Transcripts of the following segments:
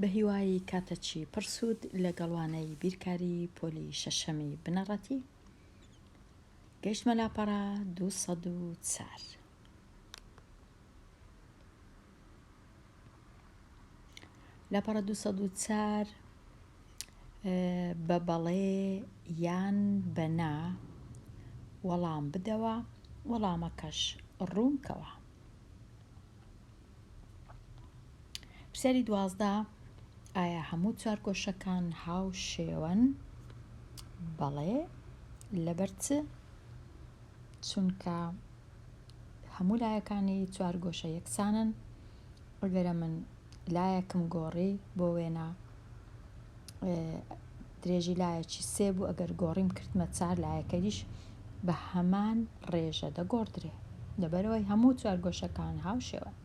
بەهیوای کاتەکی پڕ سوود لەگەڵ وانەی بیرکاری پۆلی شەشەمی بنەڕەتی گەیشتمە لاپەڕە 204. لاپەڕە 204 بە بەڵێ یان بە نا وەڵام بدەوە وەڵامەکەش ڕوونکەوە. پرسیاری 12 ئایا هەموو چوارگۆشەکان هاوشێوەن؟ بەڵێ لەبەر چ؟ چونکە هەموو لایەکانی چوارگۆشە یەکسانن ئەگەرە من لایەکم گۆڕی بۆ وێنە درێژی لایەکی سێ بوو ئەگەر گۆڕیم کردمە چار لایەکەریش بە هەمان ڕێژە دەگۆڕدرێ لەبەرئەوەی هەموو چوارگۆشەکان هاوشێوەن.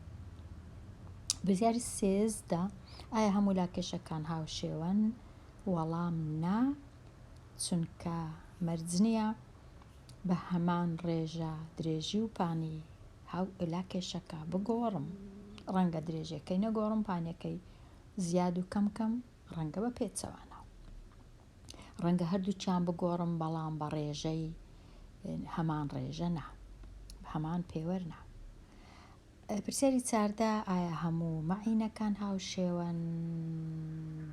پرسیاری 13 ئایا هەموو لاکێشەکان هاوشێوەن؟ وەڵام نا، چونکە مەرج نییە بە هەمان ڕێژە درێژی و پانی هاو لاکێشەکە بگۆڕم، ڕەنگە درێژیەکەی نەگۆڕم پانیەکەی زیاد و کەم کەم، ڕەنگە بە پێچەوانە. ڕەنگە هەردووکیان بگۆڕم بەڵام بە ڕێژەی هەمان ڕێژە نا، بە هەمان پێوەر نا. پرسیاری 14 ئایا هەموو مەعینەکان هاوشێوەن؟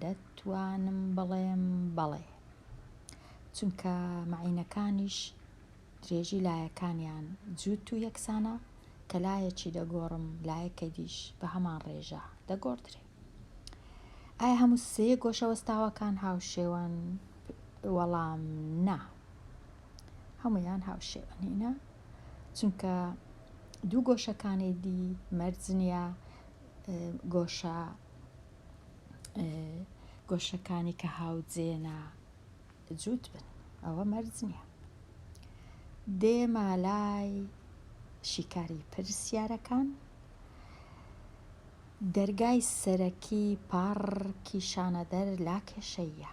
دەتوانم بڵێم بەڵێ، چونکە مەعینەکانیش درێژی لایەکانیان جووت و یەکسانە، کە لایەکی دەگۆڕم لایەکەی دیش بە هەمان ڕێژە دەگۆڕدرێ. ئایا هەموو سێ گۆشە وەستاوەکان هاوشێوەن؟ وەڵام، نا. هەموویان هاوشێوە نینە، چونکە دوو گۆشەکانی دی مەرج نییە گۆشە گۆشەکانی کە هاوجێنە جووت بن، ئەوە مەرج نییە. دێمە لای شیکاری پرسیارەکان. دەرگای سەرەکی پاڕکی شانەدەر لاکێشەییە.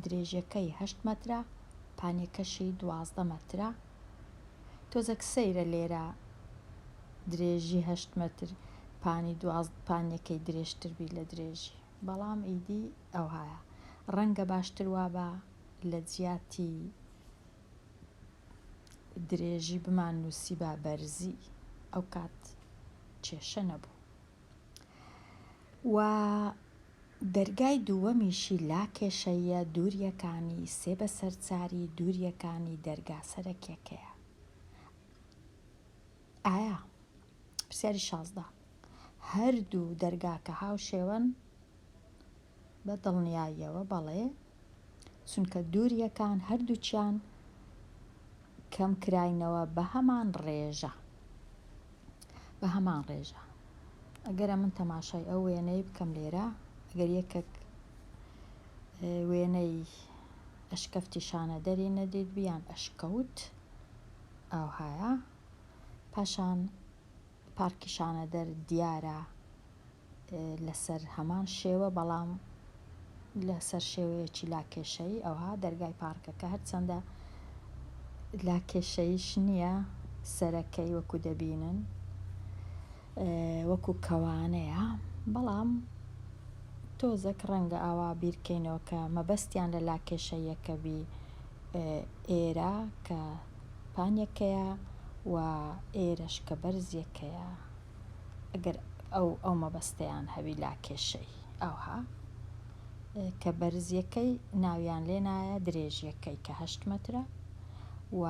درێژیەکەی هەشت مەترە، پانیەکەشی 12 مەترە. تۆزەک سەیرە لێرە درێژی هەشت مەتر پانی دوازدە پانیەکەی درێژتر بی لە درێژی بەڵام ئیدی ئەوهایە. ڕەنگە باشتر وابا لە جیاتی درێژی بمان نووسیبا بەرزی ئەوکات کێشە نەبوو. و دەرگای دووەمیشی لاکێشەییە دووریەکانی سێ بەسەر چاری دووریەکانی دەرگا سەرەکیەکەیە. ئایا، پرسیاری 16، هەردوو دەرگاکە هاوشێوەن؟ بە دڵنیاییەوە بەڵێ، چونکە دووریەکان هەردووکیان کەم کراینەوە بە هەمان ڕێژە بە هەمان ڕێژە ئەگەر ئەمن تەماشای ئەو وێنەی بکەم لێرە ئەگەر یەکێک وێنەی ئەشکەفتی شانەدەری نەدیت بیان ئەشکەوت ئاوهایە پاشان پارکی شانەدەر دیارە لەسەر هەمان شێوە بەڵام لەسەر شێوەیەکی لاکێشەیی ئەوها دەرگای پارکەکە هەرچەندە لاکێشەییش نییە سەرەکەی وەکو دەبینن وەکو کەوانەیە بەڵام تۆزەک ڕەنگە ئاوا بیرکەینەوە کە مەبەستیان لە لاکێشەیەکە بی ئێرە کە پانیەکەیە و ئێرەش کە بەرزیەکەیە ئەگەر ئەو ئەو مەبەستەیان هەبی لاکێشەی ئەوها کە بەرزیەکەی ناویان لێ نایە درێژیەکەی کە هەشت مەترە و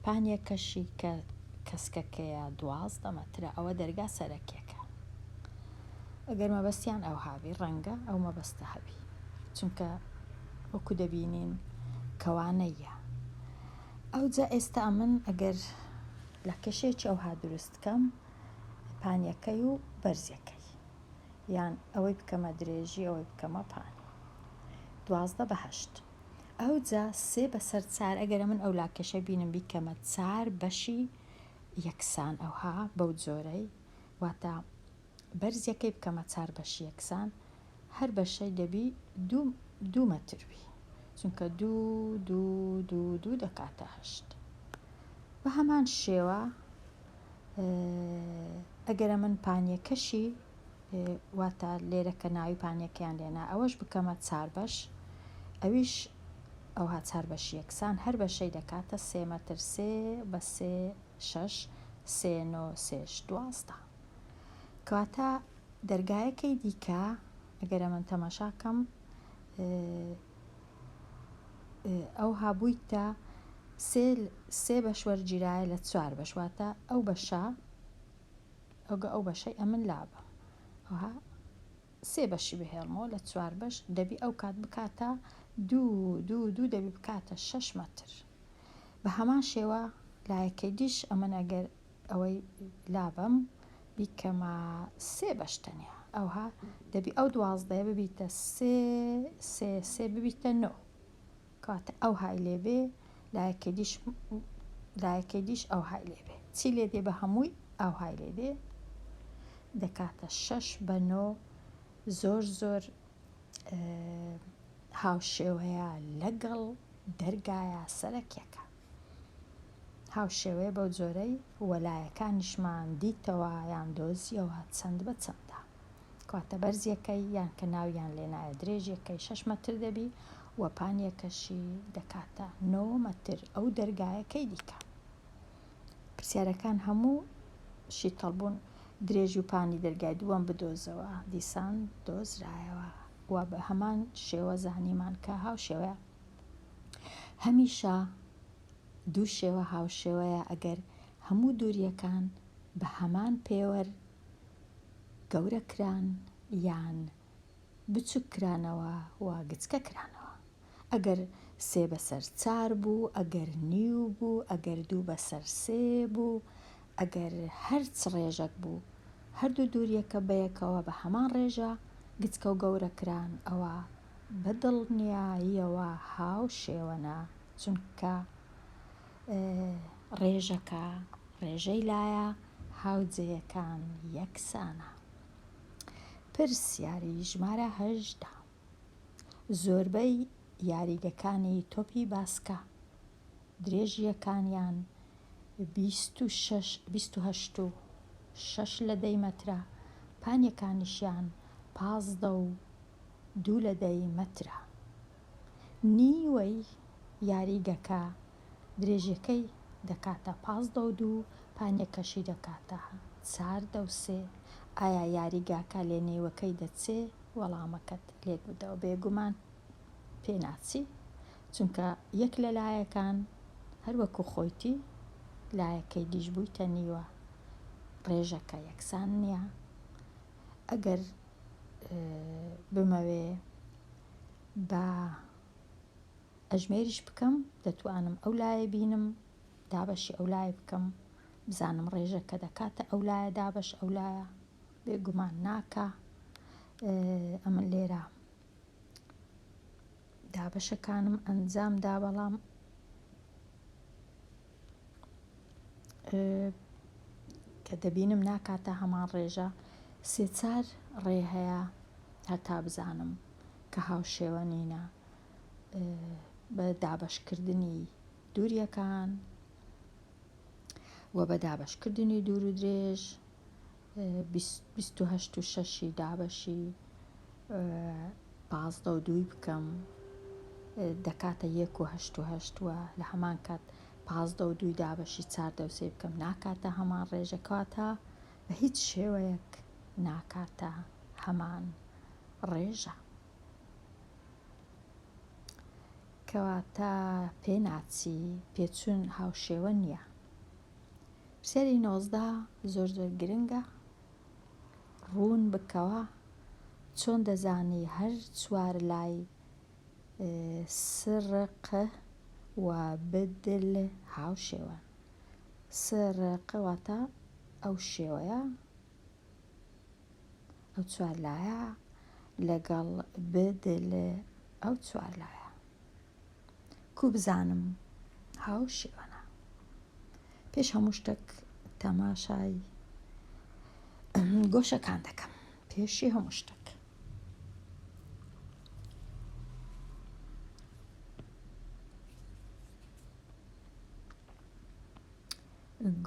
پانیەکەشی کە کەسکەکەیە 12 مەترە ئەوە دەرگا سەرەکیەکە ئەگەر مەبەستیان ئەوهابی ڕەنگە ئەو مەبەستە هەبی چونکە وەکو دەبینین کەوانەیە ئەوجا ئێستا ئەمن ئەگەر لە کەشێکی ئەوها دروست کەم پانیەکەی و بەرزیەکەی یان ئەوەی بکەمە درێژی ئەوەی بکەمە پانی 12 بە هەشت ئەوجا سێ بەسەر چار ئەگەر من ئەو لاکێشە بینم بیکەمە چار بەشی یەکسان ئەوها بەو جۆرەی واتە بەرزیەکەی بکەمە چار بەشی یەکسان هەر بەشەی دەبی دوو دوو مەتر بی چونکە دوو دوو دوو دوو دەکاتە هەشت بە هەمان شێوە ئەگەرە من پانیەکەشی. واتە لێرە کە ناوی پانیەکەیان لێنا ئەوەش بکەمە چار بەش ئەویش ئەوها چار بەش یەکسان هەر بەشەی دەکاتە سێ مەتر سێ بە سێ شەش سێ نۆ سێش 12. کەواتە دەرگایەکەی دیکە ئەگەر ئەمن تەماشا کەم ئەوها بوویتە سێ سێ بەش وەرگیرایە لە چوار بەش واتە ئەو بەشە ئەوگە ئەو بەشەی ئەمن لابەم ئەوها سێ بەشی بهێڵمەوە لە چوار بەش دەبی ئەو کات بکاتە دوو دوو دوو دەبی بکاتە شەش مەتر بە هەمان شێوە لایەکەی دیش ئەمن ئەگەر ئەوەی لابەم بیکەمە سێ بەش تەنیا ئەوها دەبی ئەو دوازدەیە ببیتە سێ سێ سێ ببیتە نۆ کەواتە ئەوهای لێ بێ لایەکەی دیش لایەکەی دیش ئەوهای لێ بێ چی لێ دێ بە هەمووی ئەوهای لێ دێ دەکاتە شەش بە نۆ زۆر زۆر هاوشێوەیە لەگەڵ دەرگایە سەرەکیەکە. هاوشێوەیە بەو جۆرەی وەلایەکانیشمان دیتەوە یان دۆزیەوە چەند بە چەندە. کەواتە بەرزیەکەی یان کە ناویان لێنایە درێژیەکەی شەش مەتر دەبی و پانیەکەشی دەکاتە نۆ مەتر ئەو دەرگایەکەی دیکە. پرسیارەکان هەموو شیتەڵ بوون درێژی و پانی دەرگای دووەم بدۆزەوە دیسان دۆزرایەوە و بە هەمان شێوە زانیمان کە هاوشێوەیە. هەمیشە دوو شێوە هاوشێوەیە ئەگەر هەموو دوورییەکان بە هەمان پێوەر گەورە کران یان بچوک کرانەوە و گچکە کرانەوە. ئەگەر سێ بەسەر چار بوو، ئەگەر نیو بوو، ئەگەر دوو بەسەر سێ بوو، ئەگەر هەر چ ڕێژەک بوو، هەردوو دوورییەکە بەیەکەوە بە هەمان ڕێژە گچکە و گەورە کران، ئەوا بە دڵنیاییەوە هاوشێوەنە، چونکە ڕێژەکە ڕێژەی لایە هاوجێیەکان یەکسانە. پرسیاری ژمارە 18. زۆربەی یاریگەکانی تۆپی باسکە درێژییەکانیان 26 28 و شەش لە دەی مەترە، پانیەکانیشیان 15 و دوو لە دەی مەترە. نیوەی یاریگەکە درێژیەکەی دەکاتە 15 و دوو، پانیەکەشی دەکاتە 14 و سێ. ئایا یاریگاکە لێ نیوەکەی دەچێ؟ وەڵامەکەت لێک بدەوە. بێگومان پێ ناچی، چونکە یەک لە لایەکان هەر وەکو خۆیتی، لایەکەی دیش بوویتە نیوە، ڕێژەکە یەکسان نییە. ئەگەر بمەوێ بە ئەژمێریش بکەم دەتوانم ئەو لایە بینم دابەشی ئەو لایە بکەم بزانم ڕێژەکە دەکاتە ئەو لایە دابەش ئەو لایە بێگومان ناکا ئەمن لێرە دابەشەکانم ئەنجام دا بەڵام کە دەبینم ناکاتە هەمان ڕێژە سێ چار ڕێ هەیە هەتا بزانم کە هاوشێوە نینە بە دابەشکردنی دووریەکان و بە دابەشکردنی دوور و درێژ 28 و شەشی دابەشی 15 و دووی بکەم دەکاتە یەک و هەشت و هەشت و لە هەمان کات 15 و دووی دابەشی چاردە و سێ بکەم ناکاتە هەمان ڕێژە کەواتە بە هیچ شێوەیەک ناکاتە هەمان ڕێژە. کەواتە پێناچی پێچوون هاوشێوە نییە. پرسیاری 19 زۆر زۆر گرنگە ڕوون بکەوە چۆن دەزانی هەر چوار لای سرق و بدل هاوشێوەن؟ سرق واتە ئەو شێوەیە ئەو چوار لایە لەگەڵ بدل ئەو چوار لایە کو بزانم هاوشێوەنە پێش هەموو شتێک تەماشای گۆشەکان دەکەم پێشی هەموو شتێک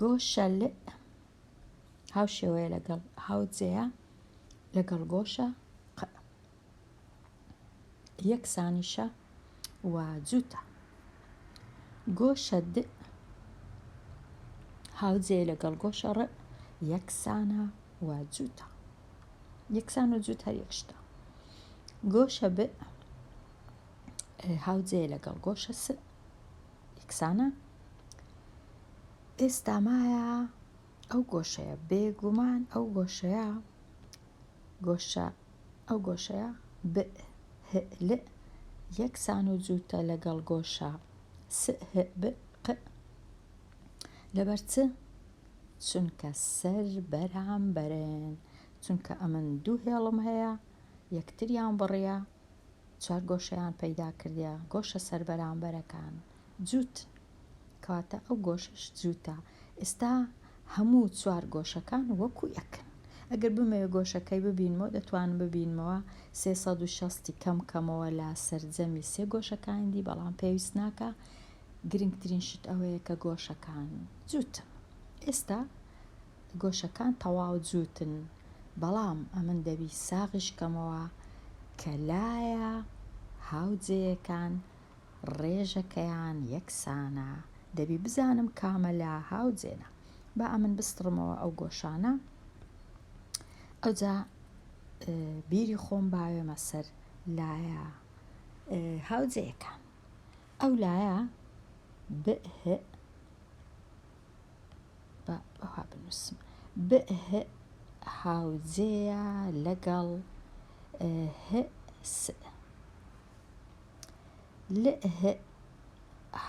گۆشە ل هاوشێوەیە لەگەڵ هاوجێیە. لەگەڵ گۆشە ق. یەکسانیشە و جووتە. گۆشە د هاوجێیە لەگەڵ گۆشە ڕ یەکسانە و جووتە. یەکسان و جووت هەر یەک شتە. گۆشە ب هاوجێیە لەگەڵ گۆشە س یەکسانە. ئێستا مایە ئەو گۆشەیە بێگومان ئەو گۆشەیە گۆشە ئەو گۆشەیە ب ه ل یەکسان و جووتە لەگەڵ گۆشە س ه ب ق لەبەر چ؟ چونکە سەر بەرامبەرن چونکە ئەمن دوو هێڵم هەیە یەکتریان بڕیە چوارگۆشەیان پەیدا کردیە گۆشە سەر بەرامبەرەکان جووتن کەواتە ئەو گۆشەش جووتە ئێستا هەموو چوارگۆشەکان وەکو یەکن ئەگەر بمەوێ گۆشەکەی ببینمەوە دەتوانم ببینمەوە 360 ی کەم کەمەوە لە سەرجەمی سێ گۆشەکانی دی بەڵام پێویست ناکا گرنگترین شت ئەوەیە کە گۆشەکان جووتن ئێستا گۆشەکان تەواو جووتن بەڵام ئەمن دەبی ساغیش کەمەوە کە لایە هاوجێیەکان ڕێژەکەیان یەکسانە دەبی بزانم کامە لا هاوجێنە با ئەمن بسڕمەوە ئەو گۆشانە ئەوجا بیری خۆم باوێمە سەر لایە هاوجێیەکان ئەو لایە ب ه با ئەوها بنووسم ب ه هاوجێیە لەگەڵ ه س ل ه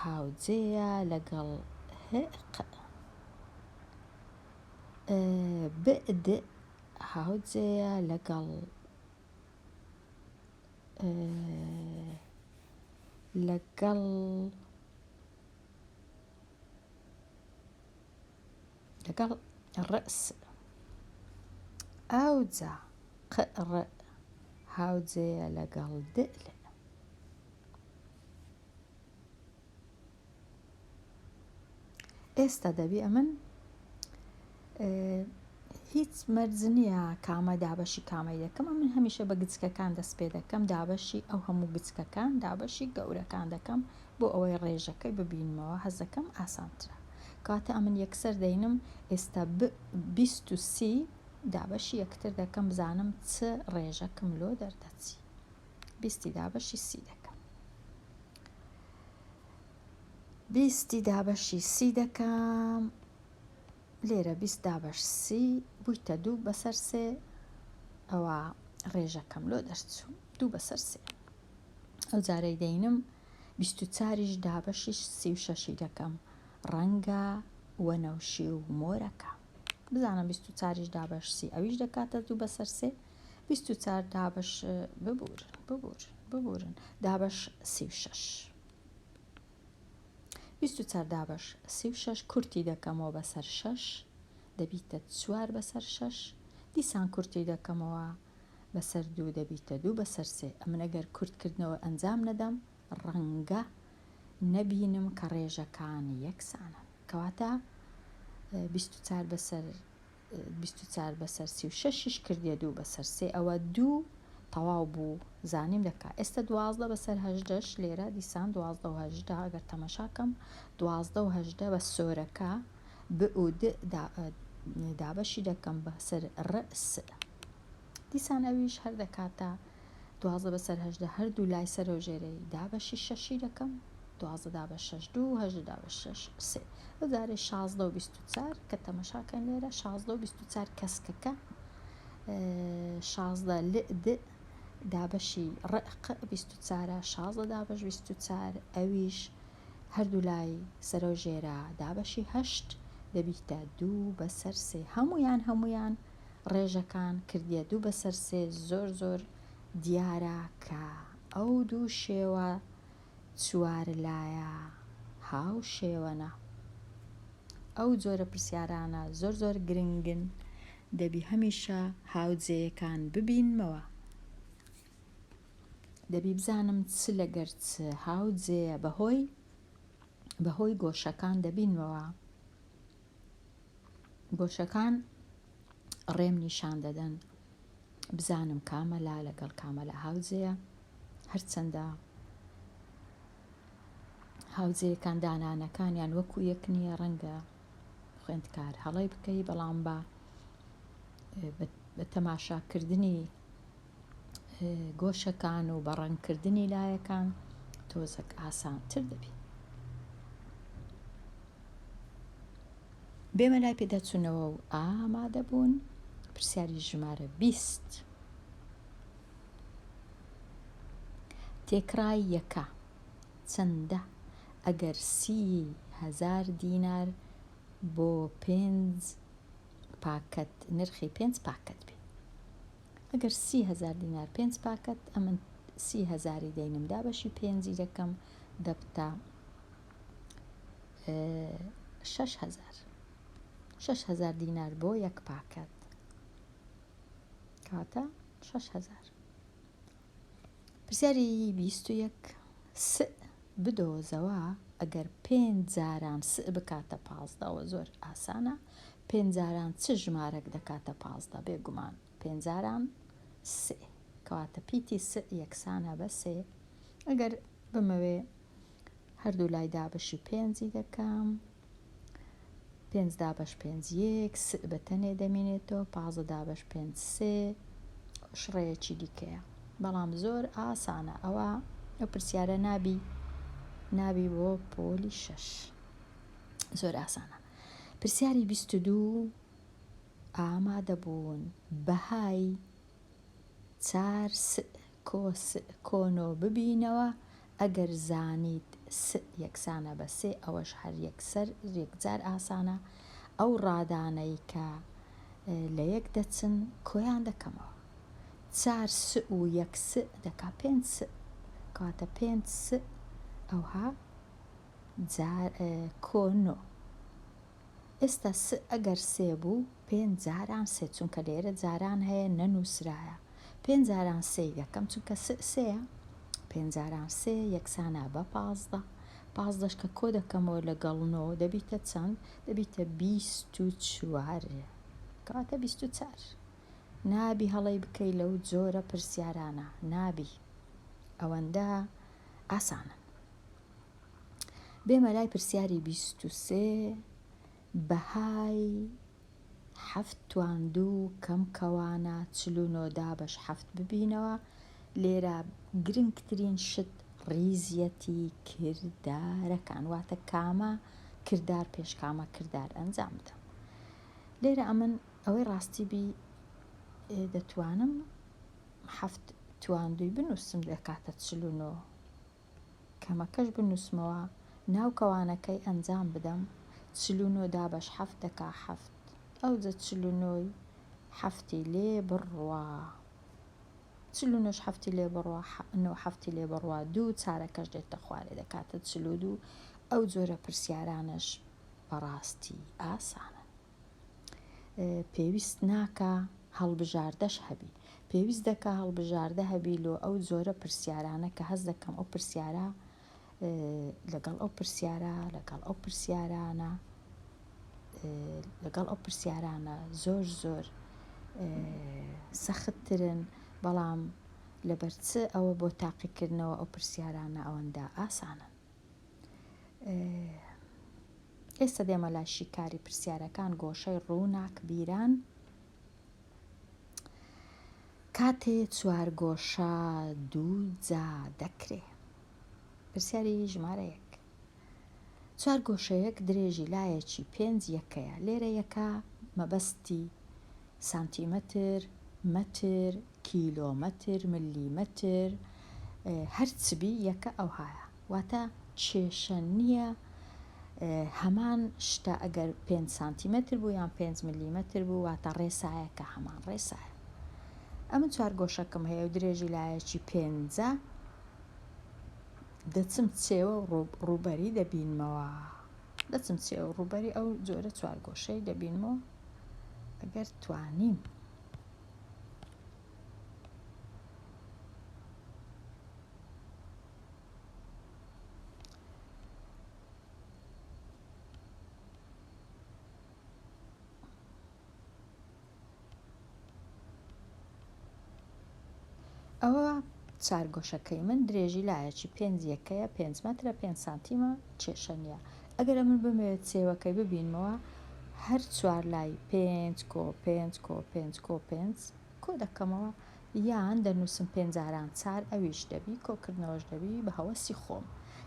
هاوجێیە لەگەڵ ه ق ب د هاوجێیە لەگەڵ لەگەڵ لەگەڵ ڕس ئەوجا ق ڕ هاوجێیە لەگەڵ د ل. ئێستا دەبی ئەمن هیچ مەرج نییە کامە دابەشی کامەی دەکەم ئەمن هەمیشە بە گچکەکان دەست پێ دەکەم دابەشی ئەو هەموو گچکەکان دابەشی گەورەکان دەکەم بۆ ئەوەی ڕێژەکەی ببینمەوە حەزەکەم ئاسانترە کەواتە ئەمن یەکسەر دەینم ئێستا ب 20 و 30 دابەشی یەکتر دەکەم بزانم چ ڕێژەکم لۆ دەردەچی بیستی دابەشی سی دەکەم بیستی دابەشی سی دەکەم لێرە 20 دابەش سی بوویتە دوو بەسەر سێ ئەوە ڕێژەکەم لۆ دەرچوو دوو بەسەر سێ ئەو جارەی دەینم 24یش دابەشی 36ی دەکەم ڕەنگە وەنەوشی و مۆرەکە بزانم 24یش دابەش سی ئەویش دەکاتە دوو بەسەر سێ 24 دابەش ببورن ببورن ببورن دابەش 36 24 دابەش 36 کورتی دەکەمەوە بەسەر شەش دەبیتە چوار بەسەر شەش دیسان کورتی دەکەمەوە بەسەر دوو دەبیتە دوو بەسەر سێ ئەمن ئەگەر کورتکردنەوە ئەنجام نەدەم ڕەنگە نەبینم کە ڕێژەکان یەکسانن کەواتە 24 بەسەر 24 بەسەر 36 یش کردیە دوو بەسەر سێ ئەوە دوو تەواو بوو زانیم دەکا ئێستا دوازدە بەسەر هەژدەش لێرە دیسان دوازدە و هەژدە ئەگەر تەمەشا کەم دوازدە و هەژدە بە سۆرەکە ب و د دابەشی دەکەم بەسەر ڕ س دیسان ئەویش هەر دەکاتە دوازدە بەسەر هەژدە هەردوو لای سەرەو ژێرەی دابەشی شەشی دەکەم دوازدە دابەش شەش دوو هەژدە دابەش شەش سێ ئەو جارەی شازدە و 24 کە تەمەشاکەن لێرە شازدە و 24 کەسکەکە شازدە ل د دابەشی ڕ ق 24 شازدە دابەش 24 ئەویش هەردوو لای سەرەو ژێرە دابەشی هەشت دەبیتە دوو بەسەر سێ هەموویان هەموویان ڕێژەکان کردیە دوو بەسەر سێ زۆر زۆر دیارە کە ئەو دوو شێوە چوارلایە هاوشێوەنە. ئەو جۆرە پرسیارانە زۆر زۆر گرنگن دەبی هەمیشە هاوجێیەکان ببینمەوە. دەبی بزانم چ لەگەر چ هاوجێیە بەهۆی بەهۆی گۆشەکان دەبینمەوە. گۆشەکان ڕێم نیشان دەدەن. بزانم کامە لا لەگەڵ کامە لا هاوجێیە هەرچەندە هاوجێیەکان دانانەکانیان وەکو یەک نییە ڕەنگە خوێندکار هەڵەی بکەی بەڵام بە بە تەماشاکردنی گۆشەکان و بە ڕەنگکردنی لایەکان تۆزەک ئاسانتر دەبی. بێمە لای پێداچوونەوە و ئامادەبوون پرسیاری ژمارە 20 تێکڕای یەکە چەندە ئەگەر 30هزار دینار بۆ پێنج پاکەت نرخی پێنج پاکەت بی ئەگەر 30هزار دینار پێنج پاکەت ئەمن سی هەزاری دەینم دابەشی پێنجی دەکەم دەبتە 6000 6000 دینار بۆ یەک پاکەت کاتە 6000 پرسیاری 21 س بدۆزەوە ئەگەر پێنج جاران س بکاتە پازدەوە زۆر ئاسانە پێنج جاران چ ژمارەک دەکاتە پازدە بێگومان پێنج جاران سێ کەواتە پیتی س یەکسانە بە سێ ئەگەر بمەوێ هەردوو لای دابەشی پێنجی دەکەم پێنج دابەش پێنج یەک س بە تەنێ دەمینێتەوە 15 دابەش پێنج سێ شڕەیەکی دیکەیە بەڵام زۆر ئاسانە ئەوە ئەو پرسیارە نابی نابی بۆ پۆلی شەش زۆر ئاسانە پرسیاری 22 ئامادەبوون بەهای چار س کۆ س کۆ نۆ ببینەوە، ئەگەر زانیت س یەکسانە بە سێ ئەوەش هەر یەکسەر یەکجار ئاسانە، ئەو ڕادانەی کە لە یەک دەچن کۆیان دەکەمەوە. چار س و یەک س دەکا پێنج س، کەواتە پێنج س ئەوها جار کۆ نۆ. ئێستا س ئەگەر سێ بوو پێنج جاران سێ چونکە لێرە جاران هەیە نەنووسرایە پێنج جاران سێی دەکەم چونکە س سێیە پێنج جاران سێ یەکسانە بە 15 پازدەش کە کۆ دەکەمەوە لەگەڵ نۆ دەبیتە چەند دەبیتە 24 کەواتە 24 نابی هەڵەی بکەی لەو جۆرە پرسیارانە نابی ئەوەندە ئاسانن بێمە لای پرسیاری 23 بەهای حەفت تواندوو کەم کەوانە 49 دابەش حەفت ببینەوە لێرە گرنگترین شت ڕیزیەتی کردارەکان واتە کامە کردار پێش کامە کردار ئەنجام بدەم لێرە ئەمن ئەوەی ڕاستی بی دەتوانم حەفت تواندووی بنووسم دەکاتە 49 کەمەکەش بنووسمەوە ناو کەوانەکەی ئەنجام بدەم 49 دابەش حەفت دەکا حەفت ئەوجە 49 حەفتی لێ بڕوا 49 حەفتی لێ بڕوا نۆ حەفتی لێ بڕوا دوو چارەکەش دێتە خوارێ دەکاتە 42 ئەو جۆرە پرسیارانەش بەڕاستی ئاسانن پێویست ناکا هەڵبژاردەش هەبی پێویست دەکا هەڵبژاردە هەبی لۆ ئەو جۆرە پرسیارانە کە هەست دەکەم ئەو پرسیارە لەگەڵ ئەو پرسیارە لەگەڵ ئەو پرسیارانە لەگەڵ ئەو پرسیارانە زۆر زۆر سەختترن بەڵام لەبەر چ ئەوە بۆ تاقیکردنەوە ئەو پرسیارانە ئەوەندە ئاسانن ئێستا دێمە لای شیکاری پرسیارەکان گۆشەی ڕووناکبیران کاتێ چوارگۆشە دوو جا دەکرێ پرسیاری ژمارە یەک چوارگۆشەیەک درێژی لایەکی پێنج یەکەیە لێرە یەکە مەبەستی سانتیمەتر مەتر کیلۆمەتر ملیمەتر هەرچ بی یەکە ئەوهایە واتە کێشە نییە هەمان شتە ئەگەر پێنج سانتیمەتر بوو یان پێنج ملیمەتر بوو واتە ڕێسایەکە هەمان ڕێسایە ئەمن چوارگۆشەکم هەیە و درێژی لایەکی پێنجە دەچم چێوە ڕووبەری دەبینمەوە دەچم چێوە ڕووبەری ئەو جۆرە چوارگۆشەی دەبینمەوە ئەگەر توانیم ئەوە چارگۆشەکەی من درێژی لایەکی پێنج یەکەیە، پێنج مەترە، پێنج سانتیمە، کێشە نییە. ئەگەر ئەمن بمەوێت چێوەکەی ببینمەوە هەر چوار لای پێنج کۆ پێنج کۆ پێنج کۆ پێنج کۆ دەکەمەوە یان دەنووسم پێنج جاران چار ئەویش دەبی کۆکردنەوەش دەبی بە هەوەسی خۆم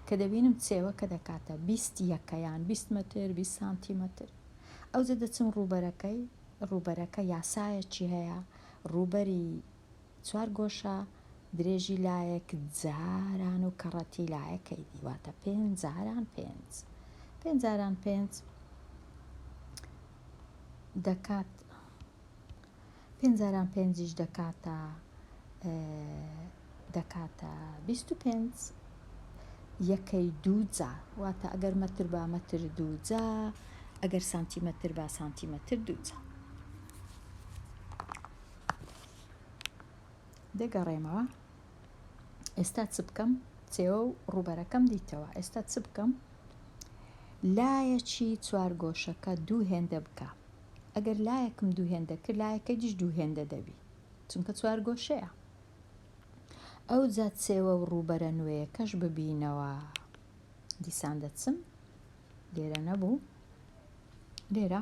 کە دەبینم چێوەکە دەکاتە 20 یەکە یان 20 مەتر 20 سانتیمەتر ئەوجە دەچم ڕووبەرەکەی ڕووبەرەکە یاسایەکی هەیە ڕووبەری چوارگۆشە درێژی لایەک جاران و کەڕەتی لایەکەی دی واتە پێنج جاران پێنج پێنج جاران پێنج دەکات پێنج جاران پێنجیش دەکاتە دەکاتە 25 یەکەی دوو جا واتە ئەگەر مەتر با مەتر دوو جا ئەگەر سانتیمەتر با سانتیمەتر دوو جا دەگەڕێمەوە ئێستا چ بکەم چێوە و ڕووبەرەکەم دیتەوە ئێستا چ بکەم لایەکی چوارگۆشەکە دوو هێندە بکە ئەگەر لایەکم دوو هێندە کرد لایەکەی دیش دوو هێندە دەبی چونکە چوارگۆشەیە ئەوجا چێوە و ڕووبەرە نوێیەکەش ببینەوە دیسان دەچم لێرە نەبوو لێرە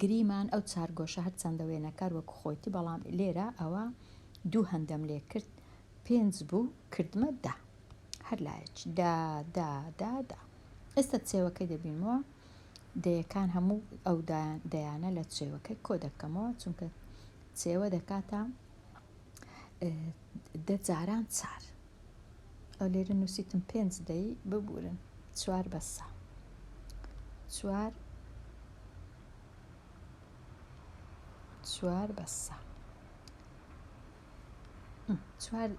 گریمان ئەو چارگۆشە هەرچەندە وێنەکار وەکو خۆیتی بەڵام لێرە ئەوە دوو هەندەم لێ کرد پێنج بوو کردمە دە هەر لایەک دا دا دا دا ئێستا چێوەکەی دەبینمەوە دەیەکان هەموو ئەو دەیانە لە چێوەکەی کۆ دەکەمەوە چونکە چێوە دەکاتە دە جاران چار ئەو لێرە نووسیتم پێنج دەی ببورن چوار بەسە چوار چوار بەسە چوار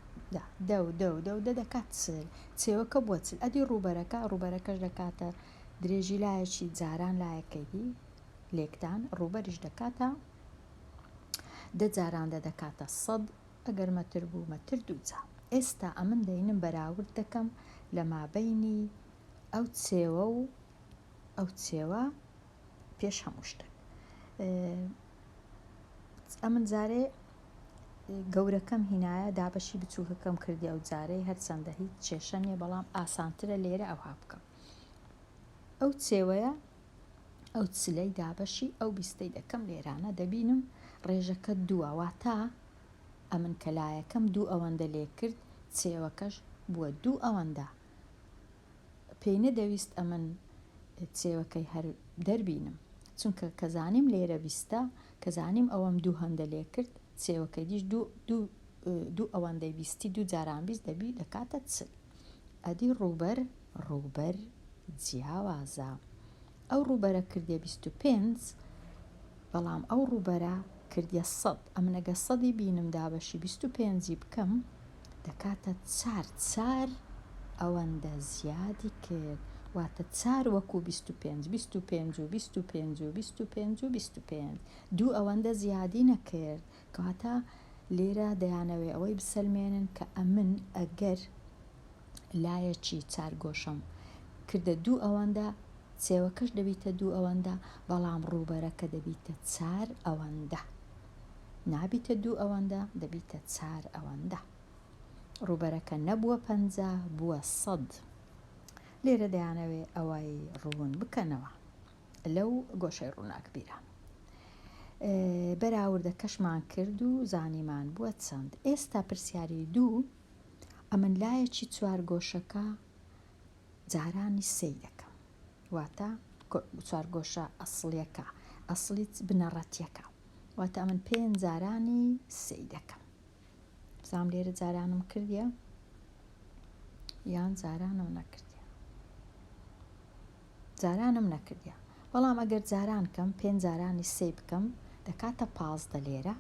دە و دە و دە و دە دەکات چل چێوەکە بووە چل ئەدی ڕووبەرەکە ڕووبەرەکەش دەکاتە درێژی لایەکی جاران لایەکەی دی لێکدان ڕووبەریش دەکاتە دە جاران دە دەکاتە سەد ئەگەر مەتر بوو مەتر دووجا. ئێستا ئەمن دەینم بەراورد دەکەم لە مابەینی ئەو چێوە و ئەو چێوە پێش هەموو شتێک ئەمن جارێ گەورەکەم هینایە دابەشی بچووکەکەم کردی ئەو جارەی هەرچەندە هیچ کێشە نییە بەڵام ئاسانترە لێرە ئەوها بکەم ئەو چێوەیە ئەو چلەی دابەشی ئەو بیستەی دەکەم لێرانە دەبینم ڕێژەکە دووە واتا ئەمن کە لایەکەم دوو ئەوەندە لێ کرد چێوەکەش بووە دوو ئەوەندە پێی نەدەویست ئەمن چێوەکەی هەر دەربینم چونکە کە زانیم لێرە بیستە کە زانیم ئەوەم دوو هەندە لێ کرد چێوەکەی دیش دوو دوو دوو ئەوەندەی بیستی دوو جاران بیست دەبی دەکاتە چل ئەدی ڕووبەر ڕووبەر جیاوازە ئەو ڕووبەرە کردیە 25 بەڵام ئەو ڕووبەرە کردیە سەد ئەمن ئەگەر سەدی بینم دابەشی 25 ی بکەم دەکاتە چار چار ئەوەندە زیادی کرد واتە چار وەکو 25 25 و 25 و 25 و 25 دوو ئەوەندە زیادی نەکرد کەواتە لێرە دەیانەوێ ئەوەی بسەلمێنن کە ئەمن ئەگەر لایەکی چارگۆشەم کردە دوو ئەوەندە چێوەکەش دەبیتە دوو ئەوەندە بەڵام ڕووبەرەکە دەبیتە چار ئەوەندە نابیتە دوو ئەوەندە دەبیتە چار ئەوەندە ڕووبەرەکە نەبووە پەنجا بووە سەد لێرە دەیانەوێ ئەوەی ڕوون بکەنەوە لەو گۆشەی ڕووناکبیران بەراوردەکەشمان کرد و زانیمان بووە چەند ئێستا پرسیاری دوو ئەمن لایەکی چوارگۆشەکە جارانی سێی دەکەم واتە چوارگۆشە ئەسڵیەکە ئەسڵی بنەڕەتیەکە واتە ئەمن پێنج جارانی سێی دەکەم بزانم لێرە جارانم کردیە یان جارانم نەکردیە جارانم نەکردیە بەڵام ئەگەر جاران کەم پێنج جارانی سێی بکەم دەکاتە 15 لێرە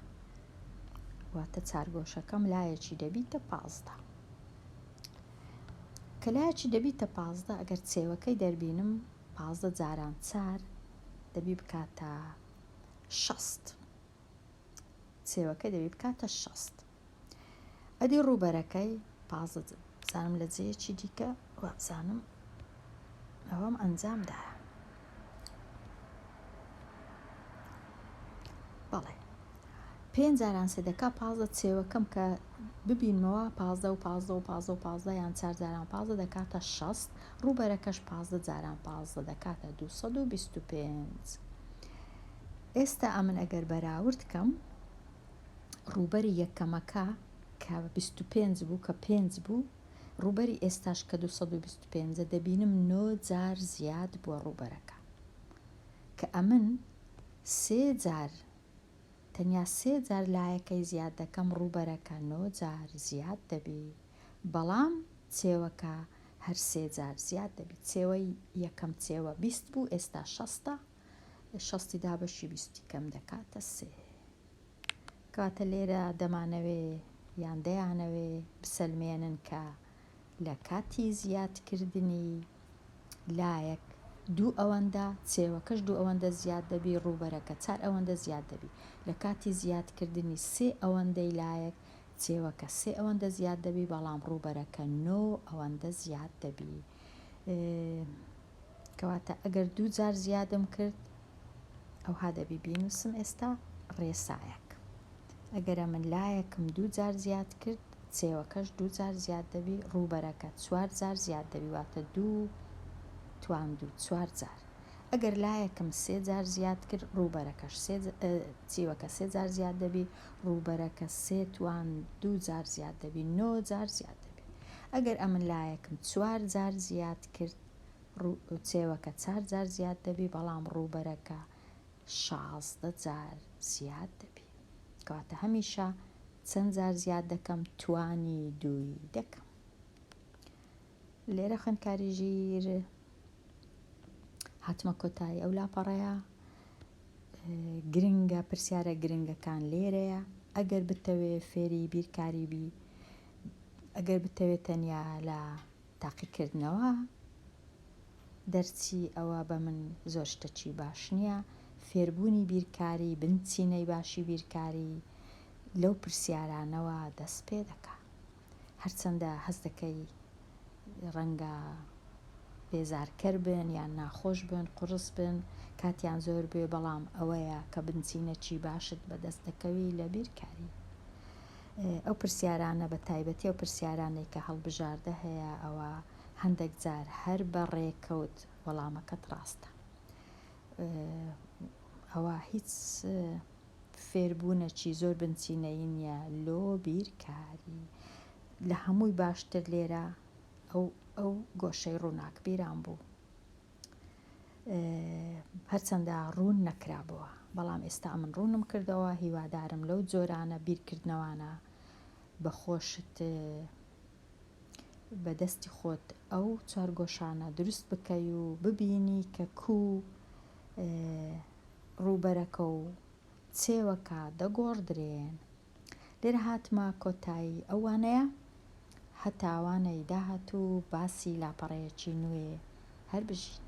واتە چارگۆشەکەم لایەکی دەبیتە 15 کە لایەکی دەبیتە 15 ئەگەر چێوەکەی دەربینم 15 جاران چار دەبی بکاتە 60 چێوەکەی دەبی بکاتە 60 ئەدی ڕووبەرەکەی 15 بزانم لە جێیەکی دیکە وابزانم ئەوەم ئەنجام دایە بەڵێ. پێنج جاران سێ دەکا 15 چێوەکەم کە ببینمەوە 15 و 15 و 15 و 15 یان چار جاران 15 دەکاتە 60 ڕووبەرەکەش 15 جاران 15 دەکاتە 225 ئێستا ئەمن ئەگەر بەراورد کەم ڕووبەری یەکەمەکە کە 25 بوو کە پێنج بوو ڕووبەری ئێستاش کە 225 دەبینم نۆ جار زیاد بووە ڕووبەرەکە کە ئەمن سێ جار تەنیا سێ جار لایەکەی زیاد دەکەم ڕووبەرەکە نۆ جار زیاد دەبی بەڵام چێوەکە هەر سێ جار زیاد دەبی چێوەی یەکەم چێوە 20 بوو ئێستا شەستە شەستی دابەشی بیستی کەم دەکاتە سێ. کەواتە لێرە دەمانەوێ یان دەیانەوێ بسەلمێنن کە لە کاتی زیادکردنی لایەک دوو ئەوەندە چێوەکەش دوو ئەوەندە زیاد دەبی ڕووبەرەکە چار ئەوەندە زیاد دەبی لە کاتی زیادکردنی سێ ئەوەندەی لایەک چێوەکە سێ ئەوەندە زیاد دەبی بەڵام ڕووبەرەکە نۆ ئەوەندە زیاد دەبی. کەواتە ئەگەر دوو جار زیادم کرد ئەوها دەبی بینوسم ئێستا ڕێسایەک ئەگەرە من لایەکم دوو جار زیاد کرد چێوەکەش دوو جار زیاد دەبی ڕووبەرەکە چوار جار زیاد دەبی واتە دوو توان دوو چوار جار ئەگەر لایەکم سێ جار زیاد کرد ڕووبەرەکەش سێ چیوەکە سێ جار زیاد دەبی ڕووبەرەکە سێ توان دوو جار زیاد دەبی نۆ جار زیاد دەبی ئەگەر ئەمن لایەکم چوار جار زیاد کرد چێوەکە چار جار زیاد دەبی بەڵام ڕووبەرەکە 16 جار زیاد دەبی کەواتە هەمیشە چەند جار زیاد دەکەم توانی دووی دەکەم لێرە خوێندکاری ژیر هاتمە کۆتایی ئەو لاپەڕەیە گرنگە پرسیارە گرنگەکان لێرەیە ئەگەر بتەوێ فێری بیرکاری بی ئەگەر بتەوێت تەنیا لە تاقیکردنەوە دەرچی ئەوە بە من زۆر شتەکی باش نییە فێربوونی بیرکاری بنچینەی باشی بیرکاری لەو پرسیارانەوە دەست پێ دەکا هەرچەندە هەست دەکەی ڕەنگە بێزارکەر بن یان ناخۆش بن قوڕس بن کاتیان زۆر بێ بەڵام ئەوەیە کە بنچینەکی باشت بەدەست دەکەوی لە بیرکاری ئەو پرسیارانە بە تایبەتی ئەو پرسیارانەی کە هەڵبژاردە هەیە ئەوە هەندێک جار هەر بە ڕێکەوت وەڵامەکەت ڕاستە ئەوە هیچ فێربوونەکی زۆر بنچینەیی نییە لۆ بیرکاری لە هەمووی باشتر لێرە ئەو ئەو گۆشەی ڕووناکبیران بوو هەرچەندە ڕوون نەکرابووە بەڵام ئێستا من ڕوونم کردەوە هیوادارم لەو جۆرانە بیرکردنەوانە بە خۆشت بە دەستی خۆت ئەو چوارگۆشانە دروست بکەی و ببینی کە کوو ڕووبەرەکە و چێوەکە دەگۆڕدرێن. لێرە هاتمە کۆتایی ئەو وانەیە. هەتا وانەی داهاتوو باسی لاپەڕەیەکی نوێ هەر بژین.